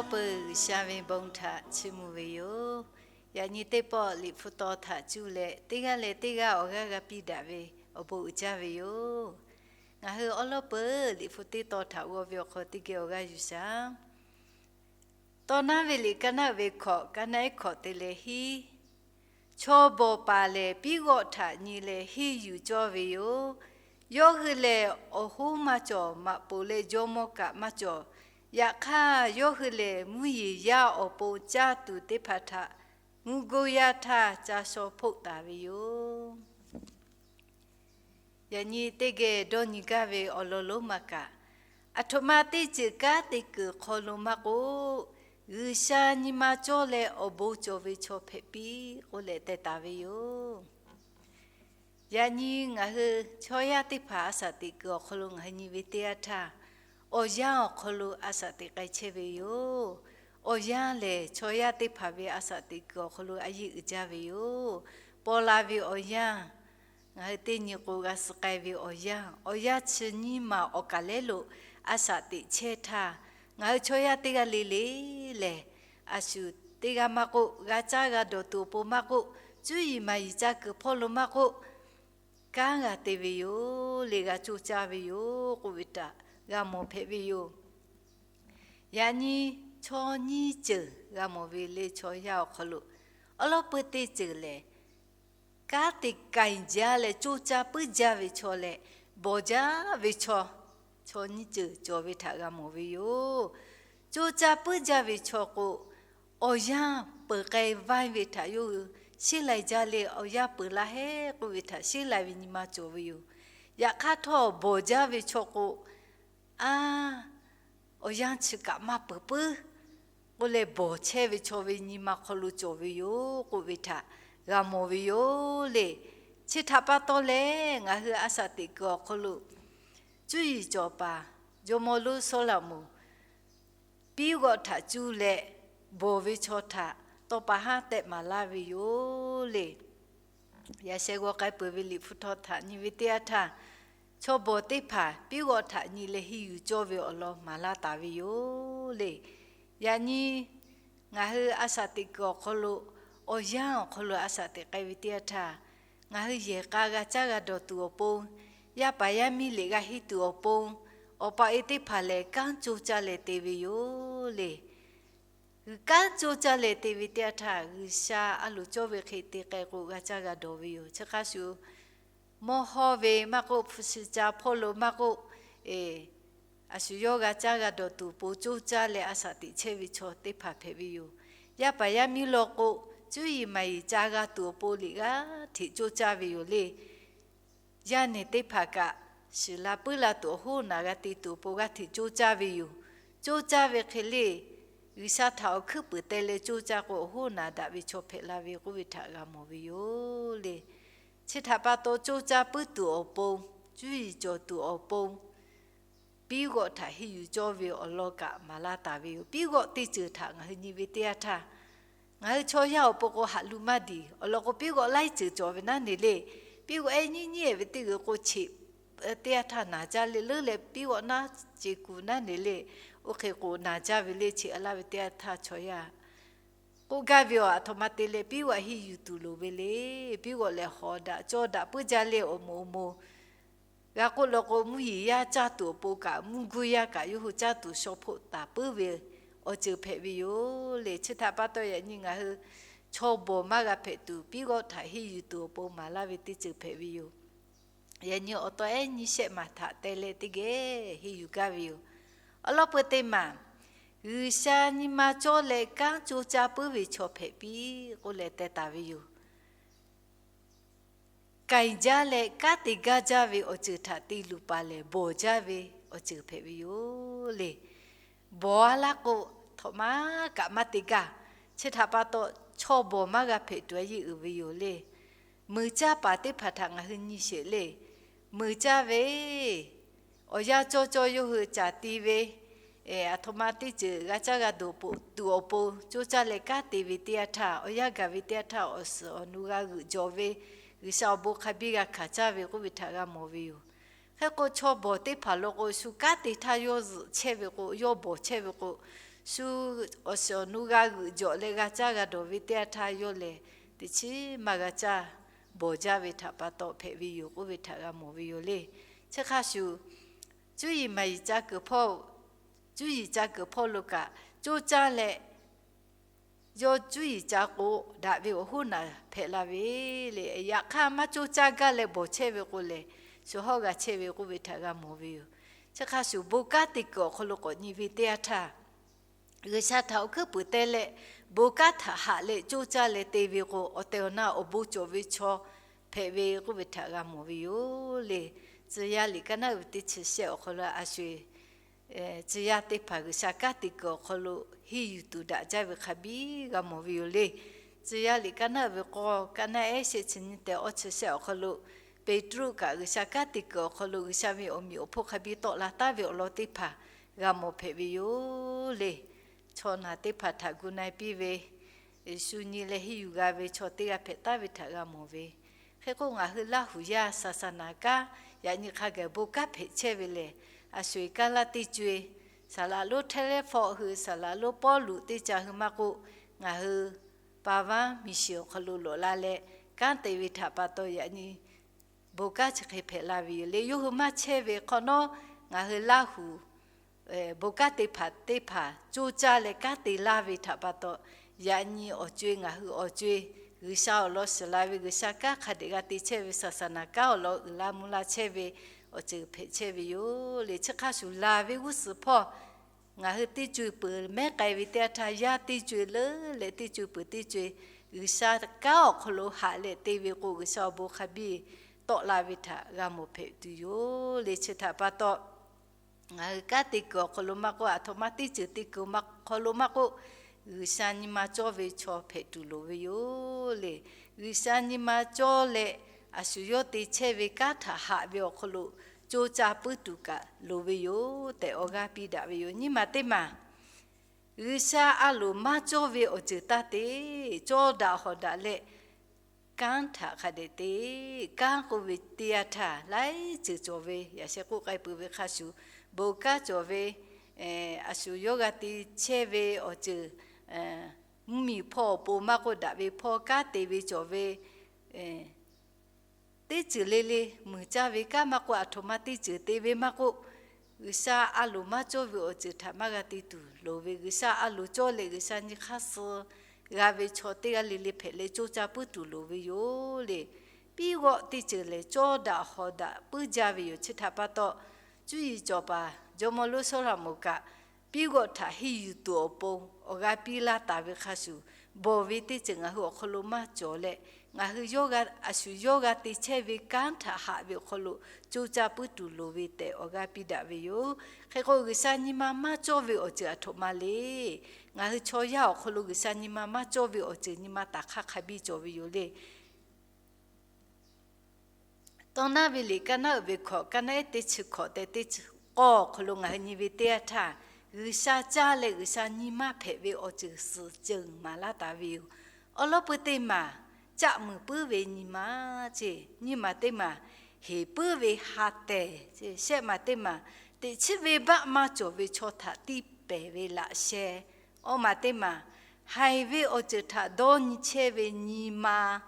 Awˬ lawn peuˬ G'uiˬsha ve bon htaꞈ chiˇ mvuh ve yoˬ. Yaꞈ nyi teˇ pawˆ Liꞈ hpu taw htaꞈ cuˇ leh teˇ g'aˇ leh teˇ g'aˇ awˬ g'aˇ g'a piˇ daꞈ ve awˬ bon uiˍ jaˇ ve yoˬ. Ngaˬ hui awˬ lawn peuˬ Liꞈ hpu teˇ taw htaꞈ g'aw ve awˬ hk'aw teˇ geh awˬ g'aˇ yuˬ shaˍ. Tawˇ naˉ ve liꞈ kaˇ naˆ ve hkawꞈ, kaˇ naˆ ehˉ hkawꞈ te leh hiˉ, chaw bawˬ paˍ lehˬ piˉ g'awˆ htaꞈ nyi leh henˇ yuˬ cawˇ ve yoˬ. Yawˇ hui lehˬ awˬ hoˉ maˇ cawˬ, maꞈ poˍ leh jawˇmawˇ kaꞈ maˇ cawˬ. Yaꞈ hk'aˇ yawˇ hui lehˬ mvuhˇ yeˬ yaˇ awˬ pon caˇ tuˬ teˇ hpaˍ htaꞈ mvuhˇ goˇ yaˇ htaˇ ca shaw hpoˆ taˍ ve yoˬ. Yaꞈ nyi teˇ geh dawˇ nyi gaˇ ve awˬ lawn lonˉ ma kaꞈ, aˬ htoꞈ ma teˇ ceuˬ kanˉ te kuiˬ awˬ hk'aw lo maˇ k'oˆ, G'uiˬsha nyi ma cawˇ leh awˬ bon cawˬ ve chaw hpehꞈ piˇ k'oˆ leh teh taˍ ve yoˬ. Yaꞈ nyi ngaˬ hui chaw yaˇ teˇ hpaˍ a shaꞈ teꞈ kuiˬ awˬ hk'aw lo ngaˬ hui nyi ve teˇ yanˇ htaˇ, awˬ yanˇ awˬ hk'aw lo a shaꞈ teꞈ k'ai chehˇ ve yoˬ. Awˬ yanˇ lehˬ chaw yaˇ teˇ hpaˍ ve a shaꞈ teꞈ kuiˬ awˬ hk'aw lo a yeˇ uiˍ jaˇ ve yoˬ. Paw la ve awˬ yanˇ, ngaˬ hui teˇ nyi k'o g'a suh k'ai ve awˬ yanˇ, awˬ yanˇ chi nyiˇ maˬ awˬ kaˬ lehˉ lo a shaꞈ teꞈ chehˇ htaˇ, ngaˬ hui chaw yaˇ teˇ g'aˇ le le lehˬ, a shu teˇ g'aˇ maˇ k'oˆ, g'a caˇ g'a dawˬ tuˬ awˬ pon maˇ k'oˆ, cuˇ yiˍ maˍ yiˍ caˇ kuiˬ hpawˇ lo maˇ k'oˆ, kanˉ g'a te ve yoˬ le, g'a coˇ caˇ ve yoˬ k'oˆ ve htaꞈ g'a mawˬ hpehꞈ ve yoˬ. Yaꞈ nyi chaw nyiˇ ceuˬ g'a mawˬ ve le, chaw yaˇ awˬ hk'aw lo awˬ lawn peuˬ teˇ ceuˬ lehˬ, kanˉ te k'ai jaˇ leh coˇ caˇ puiˉ jaˇ ve chaw leh, bawˬ jaˇ ve chaw, chaw nyiˇ ceuˬ cawˬ ve htaꞈ g'a mawˬ ve yoˬ. Coˇ caˇ puiˉ jaˇ ve chaw k'o, awˬ yanˇ peuˬ k'ai vaiˇ ve htaꞈ yawˇ hui sheˉ lai jaˇ le, awˬ yanˇ peuˬ laˇ hehˉ k'oˆ ve htaꞈ sheˉ lai ve nyi ma cawˬ ve yoˬ. Yaꞈ hk'aˇ htawˇ bawˬ jaˇ ve chaw k'o, a, awˬ yanˇ chi kaꞈ maˇ peuˬ puiˉ k'oˆ leh bawˬ chehˇ ve chaw ve nyi ma hk'aw lo cawˬ ve yoˬ k'oˆ ve htaꞈ g'a mawˬ ve yoˬ le. Chi htaꞈ pa taw leh ngaˬ hui a shaꞈ teꞈ kuiˬ awˬ hk'aw lo cuˇ yiˍ cawˬ paˍ jawˇmawˇ lonˉ Sawˉlaꞈmonˍ piˉ g'awˆ htaꞈ cuˇ leh bawˬ ve chaw htaꞈ tawˇ pa haˉ tehꞈ maˍ laˇ ve yoˬ le. Yaꞈ sheh g'aw k'ai peuˬ ve Liꞈ hpu taw htaꞈ nyi ve teˇ yanˇ htaˇ, chaw bawˬ teˇ hpaˍ piˉ g'awˆ htaꞈ nyi leh henˇ yuˬ cawˇ ve awˬ lawn maˍ laˇ taˍ ve yoˬ le. Yaꞈ nyi ngaˬ hui a shaꞈ teꞈ kuiˬ awˬ hk'aw lo, awˬ yanˇ awˬ hk'aw lo a shaꞈ teꞈ k'ai ve teˇ yanˇ htaˇ, ngaˬ hui yehˬ k'a g'a caˇ g'a dawˬ tuˬ awˬ pon, yaˇ paˍ yaˇ miˇ liꞈ g'a henˇ tuˬ awˬ pon, awˬ pa e teˇ hpaˍ lehˬ kanˉ coˇ caˇ leh te ve yoˬ le. G'uiˬ kanˉ coˇ caˇ leh te ve teˇ yanˇ htaˇ, G'uiˬsha a loˍ cawˇ ve hk'e te k'ai k'o g'a caˇ g'a dawˬ ve yoˬ. Chi hk'a shuˍ, mawˇ hawˇ ve maˇ k'oˆ, hpu shi ca hpawˇ lo maˇ k'oˆ, a shu yawˇ g'a caˇ g'a dawˬ tuˬ awˬ pon coˇ caˇ leh a shaꞈ teꞈ chehˇ ve chaw teˇ hpaˍ hpehꞈ ve yoˬ. Yaˇ paˍ yaˇ miˇ law k'o, cuˇ yiˍ maˍ yiˍ ca g'a tuˬ awˬ pon liꞈ g'aˇ hteꞈ coˇ caˇ ve yoˬ le. Yaˇ nehˬ teˇ hpaˍ kaꞈ shiˍ la puiˉ la tuˬ awˬ hoˉ naˬ g'a te tuˬ awˬ pon g'aˇ hteꞈ coˇ caˇ ve yoˬ. Coˇ caˇ ve hk'e le, G'uiˬsha htaꞈ awˬ hkuiˉ puiˍ teh leh coˇ caˇ k'o awˬ hoˉ naˬ daꞈ ve chaw hpehꞈ la ve k'oˆ ve htaꞈ g'a mawˬ ve yoˬ le. Chi htaꞈ pa taw coˇ caˇ puiˉ tuˬ awˬ pon, cuˇ yiˍ cawˬ tuˬ awˬ pon, piˉ g'awˆ htaꞈ henˇ yuˬ cawˇ ve awˬ lawn kaꞈ maˍ laˇ taˍ ve yoˬ. Piˉ g'awˆ teˇ ceuˬ htaꞈ ngaˬ hui nyi ve teˇ yanˇ htaˇ, ngaˬ hui chaw yaˇ awˬ pon k'o haꞈ lu maˇ diˬ. Awˬ lawn k'o piˉ g'awˆ laiˉ ceuˬ cawˬ ve naˉ ne le. Piˉ g'awˆ ehˉ nyiˉ nyiˉ ve teˇ g'uiˬ k'o cheꞈ teˇ yanˇ htaˇ naˬ jaˇ le. Leuˉ leh piˉ g'awˆ naˉ ce kuˬ naˉ ne le. Oˇ hk'e k'o naˬ jaˇ ve le. Cheꞈ laˇ ve teˇ yanˇ htaˇ chaw yaˇ k'oˆ gaˇ ve, Aˬ htoꞈ ma te leh piˉ g'awˆ henˇ yuˬ tuˬ loˍ ve le. Piˉ g'awˆ lehˬ hawˍ daꞈ cawˇ daꞈ puiˉ jaˇ le. Awˬ moˍ awˬ moˍ g'a k'oˆ law k'o, mvuhˇ yeˬ yaˇ caˇ tuˬ awˬ pon kaꞈ mvuhˇ guˇ yaˇ kaꞈ yawˇ hui caˇ tuˬ shaw hpoˆ taˍ puiˉ ve awˬ ceuˬ hpehꞈ ve yoˬ le. Chi htaꞈ pa taw yaꞈ nyi ngaˬ hui chaw bawˬ maˇ g'a hpehꞈ tuˬ, piˉ g'awˆ htaꞈ henˇ yuˬ tuˬ awˬ pon maˍ laˇ ve teˇ ceuˬ hpehꞈ ve yoˬ. Yaꞈ nyi awˬ taw ehˉ nyiˇ shehˆ maˬ htaꞈ teh leh teˇ geh henˇ yuˬ gaˇ ve yoˬ. Awˬ lawn peuˬ teˇ maˬ, G'uiˬsha nyi ma cawˇ leh kanˉ coˇ caˇ puiˉ ve chaw hpehꞈ piˇ k'oˆ leh teh taˍ ve yoˬ. K'ai jaˇ leh kanˉ te gaˇ jaˇ ve awˬ ceuˬ htaꞈ te luˬ paˍ lehˬ, bawˬ jaˇ ve awˬ ceuˬ hpehꞈ ve yoˬ le. Bawˬ a laˇ k'o, htoꞈ ma kaꞈ maˇ te gaˇ. Chi htaꞈ pa taw, chaw bawˬ maˇ g'a hpehꞈ tuˬ a yeˇ uiˍ ve yoˬ le. Meuꞈ caˇ paˍ teˇ hpaˍ htaꞈ ngaˬ hui nyi sheˍ le. Meuꞈ caˇ ve, awˬ yanˇ cawˇ cawˇ yawˇ hui caˍ ti ve, aˬ htoꞈ ma teˇ ceuˬ g'a caˇ g'a dawˬ tuˬ awˬ pon coˇ caˇ leh kanˉ te ve teˇ yanˇ htaˇ, awˬ yanˇ gaˬ ve teˇ yanˇ htaˇ awˬ suhˍ awˬ nu g'a g'euꞈ jawˬ ve, G'uiˬsha awˬ bon hk'a biˇ g'a hkanˍ caˇ ve k'oˆ ve htaꞈ g'a mawˬ ve yoˬ. Hk'e k'o, chaw bawˬ teˇ hpaˍ law k'o, shu kanˉ te htaˇ yawˇ zuhꞈ chehˇ ve k'o, yawˇ bawˬ chehˇ ve k'o, shu awˬ shiˍ awˬ nu g'a g'euꞈ jawꞈ leh g'a caˇ g'a dawˬ ve teˇ yanˇ htaˇ yawˇ lehˬ teꞈ chiˉ maˇ g'a caˇ, bawˬ jaˇ ve htaꞈ pa taw hpehꞈ ve yoˬ k'oˆ ve htaꞈ g'a mawˬ ve yoˬ le. Chi hk'a shuˍ, cuˇ yiˍ maˍ yiˍ ca kuiˬ hpawˇ, cuˇ yiˍ ca kuiˬ hpawˇ lo kaꞈ coˇ caˇ leh, yawˇ cuˇ yiˍ ca k'o, daꞈ ve awˬ hoˉ naˍ hpehꞈ la ve le. Yaꞈ hk'aˇ maˇ coˇ caˇ gaˇ leh bawˬ chehˇ ve k'o lehˬ, shu hawˉ g'a chehˇ ve k'oˆ ve htaꞈ g'a mawˬ ve yoˬ. Chi hk'a shuˍ, bon kanˉ te kuiˬ awˬ hk'aw lo k'awꞈ nyi ve teˇ yanˇ htaˇ, G'uiˬsha htaꞈ awˬ hkuiˉ puiˍ teh leh, bon kanˉ htaꞈ haꞈ leh coˇ caˇ leh te ve k'o, awˬ tehˬ awˬ na awˬ bon cawˬ ve chaw hpehꞈ ve k'oˆ ve htaꞈ g'a mawˬ ve yoˬ le. Tcuh yaˇ liꞈ kaˉ naˉ uiˍ ve teˇ chi shehˆ awˬ hk'aw lo a sho-eˬ, tcuh yaˇ teˇ hpaˍ G'uiˬsha kanˉ te kuiˬ awˬ hk'aw lo henˇ yuˬ tuˬ daꞈ jaˇ ve hk'a biˇ g'a mawˬ ve yoˬ le. Tcuh yaˇ liꞈ kaˉ naˉ uiˍ ve k'awˇ, kaˉ naˉ ehˉ shehˆ chi nyiˇ tehꞈ awˇ chi shehˆ awˬ hk'aw lo, Peˍtruˆ kaꞈ G'uiˬsha kanˉ te kuiˬ awˬ hk'aw lo G'uiˬsha ve awˬ meꞈ awˬ hponˇ hk'a biˇ tawˆ la taˍ ve awˬ lawn teˇ hpaˍ g'a mawˬ hpehꞈ ve yoˬ le. Chaw naˬ teˇ hpaˍ htaꞈ gu na-e piˇ ve, Yeˍsuˆ nyi leh henˇ yuˬ g'a ve chaw teˇ g'aˇ hpehꞈ taˍ ve htaꞈ g'a mawˬ ve. Hk'e k'o, ngaˬ hui Laˇ huˍ yaˇ saˍsaˍnaˍ kanˉ yaꞈ nyi hk'a gaˬ bon kanˉ hpehꞈ chehˇ ve lehˬ, a sho-eˬ kaˇ laˇ teˇ co-e, saˍ laꞈ lonˉ Htehˇ lehˉ hpawˇ hui, saˍ laꞈ lonˉ Pawˇluꞈ teˇ ca hui maˇ k'oˆ, ngaˬ hui pa vaˉ miˬ shiˍ awˬ hk'aw lo lawꞈ la leh kanˉ te ve htaꞈ pa taw yaꞈ nyi bon kanˉ chi hk'e hpehꞈ la ve yoˬ le. Yawˇ hui maˇ chehˇ ve hk'awꞈ nawˉ, ngaˬ hui Laˇ huˍ bon kanˉ te hpaˍ teˇ hpaˍ coˇ caˇ leh kanˉ te laˇ ve htaꞈ pa taw, yaꞈ nyi awˬ co-e ngaˬ hui awˬ co-e G'uiˬsha awˬ lawn shiˍ la ve G'uiˬsha kanˉ hk'a dehꞈ g'a te chehˇ ve saˍsaˍnaˍ kanˉ awˬ lawn uiˍ la mvuh la chehˇ ve awˬ ceuˬ hpehꞈ chehˇ ve yoˬ le. Chi hk'a shuˍ laˬ ve g'uˇ suhˍ hpawˇ ngaˬ hui teˇ co-e peuˬ mehˉ k'ai ve teˇ yanˇ htaˇ, yaˇ teˇ co-e leuˉ leh teˇ co-e peuˬ teˇ co-e G'uiˬsha kanˉ awˬ hk'aw lo haꞈ leh te ve k'o, G'uiˬsha awˬ bon hk'a biˇ tawˆ la ve htaꞈ g'a mawˬ hpehꞈ tuˬ yoˬ le. Chi htaꞈ pa taw, ngaˬ hui kanˉ te kuiˬ awˬ hk'aw lo maˇ k'oˆ, aˬ htoꞈ ma teˇ ceuˬ te kuiˬ awˬ hk'aw lo maˇ k'oˆ, G'uiˬsha nyi ma cawˇ ve chaw hpehꞈ tuˬ loˍ ve yoˬ le. G'uiˬsha nyi ma cawˇ leh, a shu yawˇ te chehˇ ve kanˉ htaꞈ haꞈ ve awˬ hk'aw lo coˇ caˇ puiˉ tuˬ kaꞈ loˍ ve yoˬ tehꞈ awˬ g'aˇ piˇ daꞈ ve yoˬ. Nyiˇ maˬ teˇ maˬ, G'uiˬsha a loˍ maˇ cawˇ ve awˬ ceuˬ taˇ te, cawˇ daꞈ hawˍ daꞈ leh kanˉ htaꞈ hk'a dehꞈ te. Kanˉ k'oˆ ve teˇ yanˇ htaˇ laiˉ ceuˬ cawˬ ve, yaꞈ sheh k'oˆ k'ai peuˬ ve hk'a shuˍ, bon kanˉ cawˬ ve, a shu yawˇ g'a te chehˇ ve awˬ ceuˬ, mvuhˇmiˬ hpawˇ awˬ pon maˇ k'oˆ, daꞈ ve hpawˇ kanˉ te ve cawˬ ve, teˇ ceuˬ le le, muiˬ caˇ ve kanˉ maˇ k'oˆ, aˬ htoꞈ ma teˇ ceuˬ te ve maˇ k'oˆ, G'uiˬsha a loˍ maˇ cawˇ ve awˬ ceuˬ htaꞈ maˇ g'a te tuˬ loˍ ve, G'uiˬsha a loˍ cawˇ leh G'uiˬsha nyi hk'aˇ suh g'a ve chaw teˇ g'aˇ le le hpehꞈ leh coˇ caˇ puiˉ tuˬ loˍ ve yoˬ le. Piˉ g'awˆ teˇ ceuˬ lehˬ, cawˇ daꞈ hawˍ daꞈ puiˉ jaˇ ve yoˬ. Chi htaꞈ pa taw, cuˇ yiˍ cawˬ paˍ jawˇmawˇ lonˉ Sawˉlaꞈmonˍ kaꞈ, piˉ g'awˆ htaꞈ henˇ yuˬ tuˬ awˬ pon awˬ g'aˇ piˇ laˇ taˍ ve hk'a shuˍ, bawˬ ve teˇ ceuˬ ngaˬ hui awˬ hk'aw lo maˇ cawˬ leh, ngaˬ hui yawˇ g'a, a shu yawˇ g'a te chehˇ ve kanˉ htaꞈ haꞈ ve awˬ hk'aw lo coˇ caˇ puiˉ tuˬ loˍ ve tehꞈ awˬ g'aˇ piˇ daꞈ ve yoˬ. Hk'e k'o, G'uiˬsha nyi ma maˇ cawˇ ve awˬ ceuˬ aˬ htoꞈ ma le. Ngaˬ hui chaw yaˇ awˬ hk'aw lo G'uiˬsha nyi ma maˇ cawˇ ve awˬ ceuˬ nyi ma taˍ hk'aˇ hk'a biˇ cawˬ ve yoˬ le. Tawˇ naˉ ve liꞈ kaˇ naˉ uiˍ ve hkawꞈ, kaˇ naˉ ehˉ teˇ chi hkawꞈ tehꞈ teˇ chi k'awˇ awˬ hk'aw lo ngaˬ hui nyi ve teˇ yanˇ htaˇ, G'uiˬsha caˇ leh G'uiˬsha nyi ma hpehꞈ ve awˬ ceuˬ suhˍ ceuˬ maˍ laˇ taˍ ve yoˬ. Awˬ lawn pui teˇ maˬ, caˆ muiˬ puiˉ ve nyi ma ceˇ, nyiˇ maˬ teˇ maˬ, heˍ puiˉ ve ha tehˬ ceˇ, shehˆ maˬ teˇ maˬ, teꞈ chiˉ venˇbaˆ maˇ cawˬ ve chaw htaꞈ tiˇ pehˍ ve laꞈ sheh, awˇ maˬ teˇ maˬ, haiˬ ve awˬ ceuˬ htaꞈ dawˇ nyi chehˇ ve nyi ma,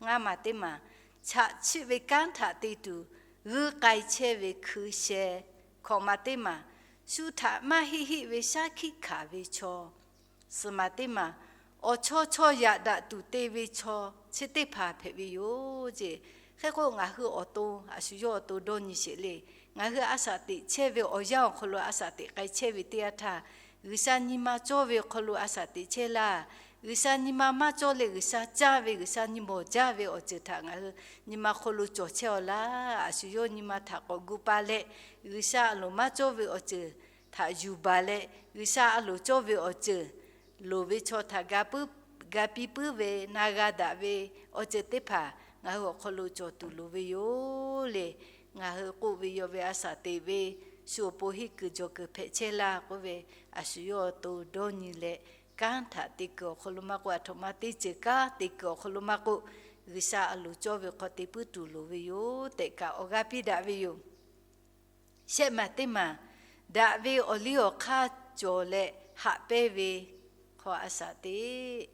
ngaˇ maˬ teˇ maˬ, chaꞈ chiˆ ve kanˉ htaꞈ te tuˬ g'uiˇ k'ai chehˇ ve hkui sheh, hkawꞈ maˬ teˇ maˬ, shu htaꞈ maˇ heˆ heˆ ve shaˉ hkiˆ hkanˍ ve chaw, suhˍ maˬ teˇ maˬ, awˬ chawˇ chawˇ yaꞈ daꞈ tuˬ te ve chaw, chi teˇ hpaˍ hpehꞈ ve yoˬ ceˇ. Hk'e k'o, ngaˬ hui awˬ to, a shu yawˇ awˬ to dawˇ nyi sheˍ le. Ngaˬ hui a shaꞈ teꞈ chehˇ ve awˬ yanˇ awˬ hk'aw lo a shaꞈ teꞈ k'ai chehˇ ve teˇ yanˇ htaˇ, G'uiˬsha nyi ma cawˇ ve awˬ hk'aw lo a shaꞈ teꞈ chehˇ laˇ. G'uiˬsha nyi ma maˇ cawˇ leh G'uiˬsha caˇ ve, G'uiˬsha nyi mawˬ jaˇ ve awˬ ceuˬ htaꞈ ngaˬ hui nyi ma hk'aw lo cawˬ chehˇ-aw laˇ. A shu yawˇ nyi ma htaꞈ k'awꞈ gu pa leh, G'uiˬsha a loˍ maˇ cawˇ ve awˬ ceuˬ htaꞈ yuˬ baˬ leh, G'uiˬsha a loˍ cawˇ ve awˬ ceuˬ loˍ ve chaw htaꞈ ga piˇ puiˉ ve, na g'a daꞈ ve awˬ ceuˬ teˇ hpaˍ ngaˬ hui awˬ hk'aw lo cawˬ tuˬ loˍ ve yoˬ le. Ngaˬ hui k'oˆ ve, yawˇ ve a shaꞈ teꞈ ve shu awˬ pon henˇ kuiˬ jawˬ kuiˬ hpehꞈ chehˇ laˇ k'oˆ ve, a shu yawˇ awˬ to dawˇ nyi leh, kanˉ htaꞈ te kuiˬ awˬ hk'aw lo maˇ k'oˆ, aˬ htoꞈ ma teˇ ceuˬ kanˉ te kuiˬ awˬ hk'aw lo maˇ k'oˆ, G'uiˬsha a loˍ cawˇ ve hk'aw te puiˉ tuˬ loˍ ve yoˬ tehꞈ kaꞈ awˬ g'aˇ piˇ daꞈ ve yoˬ. Shehˆ maˬ teˇ maˬ, daꞈ ve awˬ liˇ awˬ hk'aˇ cawˬ leh, haꞈ pehnˇ ve hk'aw a shaꞈ teꞈ,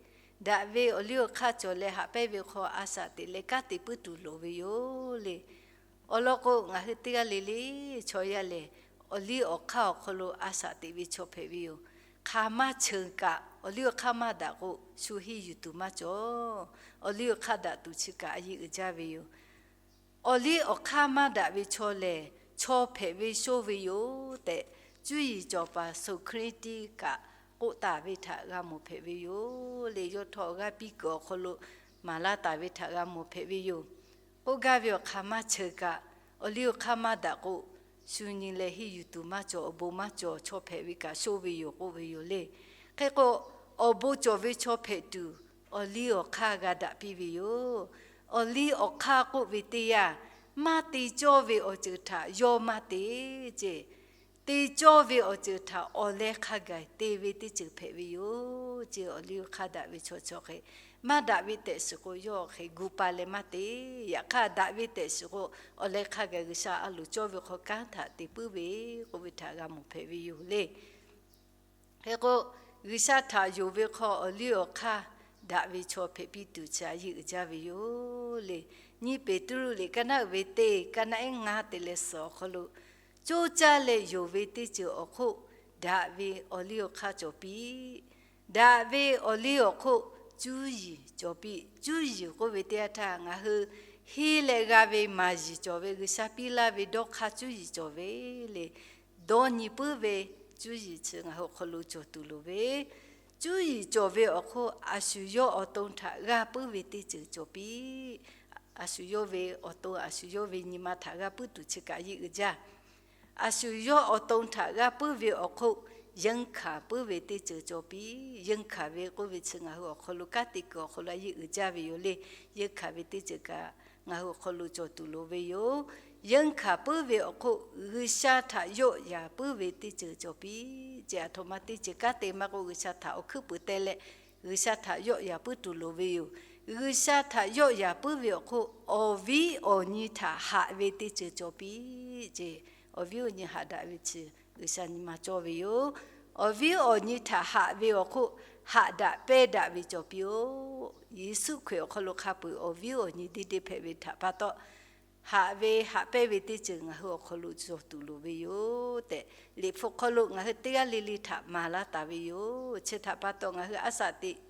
daꞈ ve awˬ liˇ awˬ hk'aˇ cawˬ leh haꞈ pehnˇ ve hk'aw a shaꞈ teꞈ leh kanˉ te puiˉ tuˬ loˍ ve yoˬ le. Awˬ lawn k'o, ngaˬ hui teˇ g'aˇ le le chaw yaˇ lehˬ, awˬ liˇ awˬ hk'aˇ awˬ hk'aw lo a shaꞈ teꞈ ve chaw hpehꞈ ve yoˬ. Hk'aˬ maˇ cheuˬ kaꞈ, awˬ liˇ awˬ hk'aˇ maˇ daꞈ k'o, shu henˇ yuˬ tuˬ maˇ cawˬ. Awˬ liˇ awˬ hk'aˇ daꞈ tuˬ chi kaꞈ a yeˇ uiˍ jaˇ ve yoˬ. Awˬ liˇ awˬ hk'aˇ maˇ daꞈ ve chaw lehˬ, chaw hpehꞈ ve shonˇ ve yoˬ tehꞈ, cuˇ yiˍ cawˬ paˍ Soˍhkriˆtiˆ kaꞈ k'oˆ taˍ ve htaꞈ g'a mawˬ hpehꞈ ve yoˬ le. Yawˇ htawˇ awˬ g'aˇ piˇ kuiˬ awˬ hk'aw lo maˍ laˇ taˍ ve htaꞈ g'a mawˬ hpehꞈ ve yoˬ. K'oˆ gaˇ ve awˬ hk'aˬ maˇ cheuˬ kaꞈ, awˬ liˇ awˬ hk'aˇ maˇ daꞈ k'o, shu nyi leh henˇ yuˬ tuˬ maˇ cawˬ, awˬ bon maˇ cawˬ, chaw hpehꞈ ve kaꞈ shonˇ ve yoˬ k'oˆ ve yoˬ le. Hk'e k'o, awˬ bon cawˬ ve chaw hpehꞈ tuˬ, awˬ liˇ awˬ hk'aˇ g'a daꞈ piˇ ve yoˬ. Awˬ liˇ awˬ hk'aˇ k'oˆ ve teˇ yanˇ, maˇ te cawˇ ve awˬ ceuˬ htaꞈ yawˇ maˇ te ce. Te cawˇ ve awˬ ceuˬ htaꞈ awˬ leh hk'a gaˬ te ve teˇ ceuˬ hpehꞈ ve yoˬ ce. Awˬ liˇ awˬ hk'aˇ daꞈ ve chaw chaw hk'e, maˇ daꞈ ve tehꞈ shiˍ k'o, yawˇ hk'e gu pa leh maˇ te. Yaꞈ hk'aˇ, daꞈ ve tehꞈ shiˍ k'o, awˬ leh hk'a gaˬ G'uiˬsha a loˍ cawˇ ve hk'aw kanˉ htaꞈ te puiˉ ve k'oˆ ve htaꞈ g'a mawˬ hpehꞈ ve yoˬ le. Hk'e k'o, G'uiˬsha htaꞈ yonˍ ve hk'aw awˬ liˇ awˬ hk'aˇ daꞈ ve chaw hpehꞈ piˇ tuˬ chi a yeˇ uiˍ jaˇ ve yoˬ le. Nyiˇ Peˍtruˆ liꞈ kaˇ naˉ uiˍ ve teˇ, kaˇ naˉ ehˉ ngaˇ te leh suhˍ awˬ hk'aw lo, coˇ caˇ leh yonˍ ve teˇ ceuˬ awˬ hk'oˆ, daꞈ ve awˬ liˇ awˬ hk'aˇ cawˬ piˇ. Daꞈ ve awˬ liˇ awˬ hk'oˆ cuˇ yiˍ cawˬ piˇ. Cuˇ yiˍ k'oˆ ve teˇ yanˇ htaˇ, ngaˬ hui henˇ leh g'a ve maˍ yiˍ cawˬ ve, G'uiˬsha piˇ laˇ ve dawˇ hk'aˇ cuˇ yiˍ cawˬ ve le. Dawˇ nyi puiˉ ve cuˇ yiˍ chi ngaˬ hui awˬ hk'aw lo cawˬ tuˬ loˍ ve, cuˇ yiˍ cawˬ ve awˬ hk'oˆ a shu yawˇ awˬ to htaꞈ g'a puiˉ ve teˇ ceuˬ cawˬ piˇ. A shu yawˇ ve awˬ to, a shu yawˇ ve nyi ma htaꞈ g'a puiˉ tuˬ chi kaꞈ yeˇ uiˍ jaˇ. A shu yawˇ awˬ to htaꞈ g'a puiˉ ve awˬ hk'oˆ, yeunˇ hkanˍ puiˉ ve teˇ ceuˬ cawˬ piˇ. Yeunˇ hkanˍ ve k'oˆ ve chi ngaˬ hui awˬ hk'aw lo kanˉ te kuiˬ awˬ hk'aw lo a yeˇ uiˍ jaˇ ve yoˬ le. Yeunˇ hkanˍ ve teˇ ceuˬ kaꞈ ngaˬ hui awˬ hk'aw lo cawˬ tuˬ loˍ ve yoˬ. Yeunˇ hkanˍ puiˉ ve awˬ hk'oˆ G'uiˬsha htaꞈ yawˆ yaˍ puiˉ ve teˇ ceuˬ cawˬ piˇ ce. Aˬ htoꞈ ma teˇ ceuˬ kanˉ te maˇ k'oˆ, G'uiˬsha htaꞈ awˬ hkuiˉ puiˍ teh leh G'uiˬsha htaꞈ yawˆ yaˍ puiˉ tuˬ loˍ ve yoˬ. G'uiˬsha htaꞈ yawˆ yaˍ puiˉ ve awˬ hk'oˆ awˬ viˉ awˬ nyi htaꞈ haꞈ ve teˇ ceuˬ cawˬ piˇ ce. Awˬ viˉ awˬ nyi haꞈ daꞈ ve chi G'uiˬsha nyi ma cawˇ ve yoˬ. Awˬ viˉ awˬ nyi htaꞈ haꞈ ve awˬ hk'oˆ haꞈ daꞈ pehnˇ daꞈ ve cawˬ piˇ-oˆ. Yeˍsuˆ Hkriꞈ awˬ hk'aw lo hk'a peu-eˬ awˬ viˉ awˬ nyi deˇ deˇ hpehꞈ ve htaꞈ pa taw, haꞈ ve haꞈ pehnˇ ve teˇ ceuˬ ngaˬ hui awˬ hk'aw lo cawˬ tuˬ loˍ ve yoˬ tehꞈ, Liꞈ hpu hk'aw lo ngaˬ hui teˇ g'aˇ le le htaꞈ maˍ laˇ taˍ ve yoˬ. Chi htaꞈ pa taw, ngaˬ hui a shaꞈ teꞈ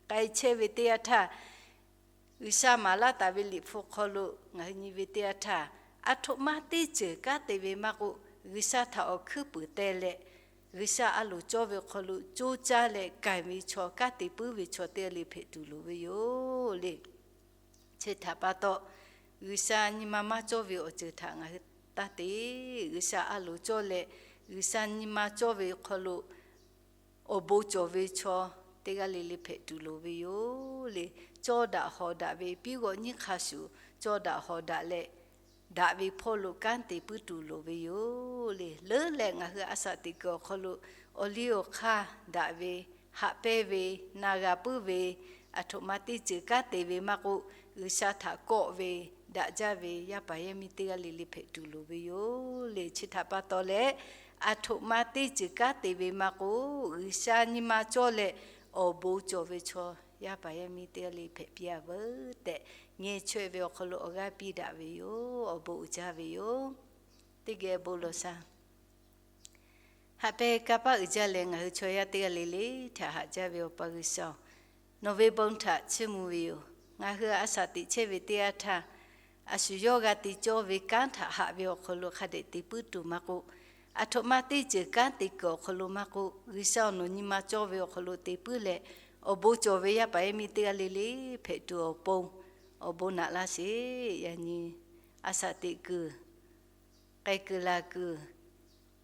k'ai chehˇ ve teˇ yanˇ htaˇ, G'uiˬsha maˍ laˇ taˍ ve Liꞈ hpu hk'aw lo ngaˬ hui nyi ve teˇ yanˇ htaˇ, aˬ htoꞈ ma teˇ ceuˬ kanˉ te ve maˇ k'oˆ, G'uiˬsha htaꞈ awˬ hkuiˉ puiˍ teh leh, G'uiˬsha a loˍ cawˇ ve awˬ hk'aw lo coˇ caˇ leh k'ai ve chaw, kanˉ te puiˉ ve chaw teˇ g'aˇ le hpehꞈ tuˬ loˍ ve yoˬ le. Chi htaꞈ pa taw, G'uiˬsha nyi ma maˇ cawˇ ve awˬ ceuˬ htaꞈ ngaˬ hui taˇ te. G'uiˬsha a loˍ cawˇ leh, G'uiˬsha nyi ma cawˇ ve hk'aw lo awˬ bon cawˬ ve chaw teˇ g'aˇ le le hpehꞈ tuˬ loˍ ve yoˬ le. Cawˇ daꞈ hawˍ daꞈ ve piˉ g'awˆ nyiˉ hk'a shuˍ, cawˇ daꞈ hawˍ daꞈ leh, daꞈ ve hpawˇ lo kanˉ te puiˉ tuˬ loˍ ve yoˬ le. Leuˉ leh ngaˬ hui a shaꞈ teꞈ kuiˬ awˬ hk'aw lo awˬ liˇ awˬ hk'aˇ daꞈ ve, haꞈ pehnˇ ve, na g'a puiˉ ve, aˬ htoꞈ ma teˇ ceuˬ kanˉ te ve maˇ k'oˆ, G'uiˬsha htaꞈ kawˆ ve, daꞈ jaˇ ve yaˇ paˍ yaˇ miˇ teˇ g'aˇ le le hpehꞈ tuˬ loˍ ve yoˬ le. Chi htaꞈ pa taw leh, aˬ htoꞈ ma teˇ ceuˬ kanˉ te ve maˇ k'oˆ, G'uiˬsha nyi ma cawˇ leh awˬ bon cawˬ ve chaw yaˇ paˍ yaˇ miˇ teˇ g'aˇ le hpehꞈ piˇ-a veuˬ tehꞈ, ngeh chaweh ve awˬ hk'aw lo awˬ g'aˇ piˇ daꞈ ve yoˬ. Awˬ bon uiˍ jaˇ ve yoˬ. Teˇ geh bon lawˬ shaˍ. Haꞈ pehnˇ kanˇ paˆ uiˍ jaˇ leh ngaˬ hui chaw yaˇ teˇ g'aˇ le le htaꞈ haꞈ jaˇ ve Awˬ pa G'uiˬsha-oˬ, nawˬ ve bon htaꞈ chiˇ mvuh ve yoˬ. Ngaˬ hui a shaꞈ teꞈ chehˇ ve teˇ yanˇ htaˇ, a shu yawˇ g'a te cawˇ ve kanˉ htaꞈ haꞈ ve awˬ hk'aw lo hk'a dehꞈ te puiˉ tuˬ maˇ k'oˆ, aˬ htoꞈ ma teˇ ceuˬ kanˉ te kuiˬ awˬ hk'aw lo maˇ k'oˆ, G'uiˬsha-oˬ, nawˬ nyi ma cawˇ ve awˬ hk'aw lo te puiˉ leh, awˬ bon cawˬ ve yaˇ paˍ yaˇ miˇ teˇ g'aˇ le le hpehꞈ tuˬ awˬ pon awˬ bon naꞈ laˇ sheˍ. Yaꞈ nyi a shaꞈ teꞈ kuiˬ, k'ai kuiˬ laˬ kuiˬ,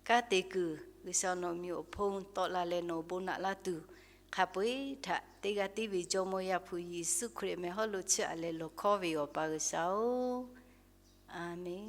kanˉ te kuiˬ, G'uiˬsha nawˬ miˬ awˬ hponˇ tawˆ la leh nawˬ awˬ bon naꞈ laˇ tuˬ, hk'a peu-eˬ htaꞈ teˇ g'aˇ tiˉ ve Jawˇmawˇ Yaˇ hpu Yeˍsuˆ Hkriꞈ meh hawˉ lo chiˇ aꞈ leh lawˬ hkawˉ ve yoˬ, Awˬ pa G'uiˬsha-oˬ, Aˍmenˍ.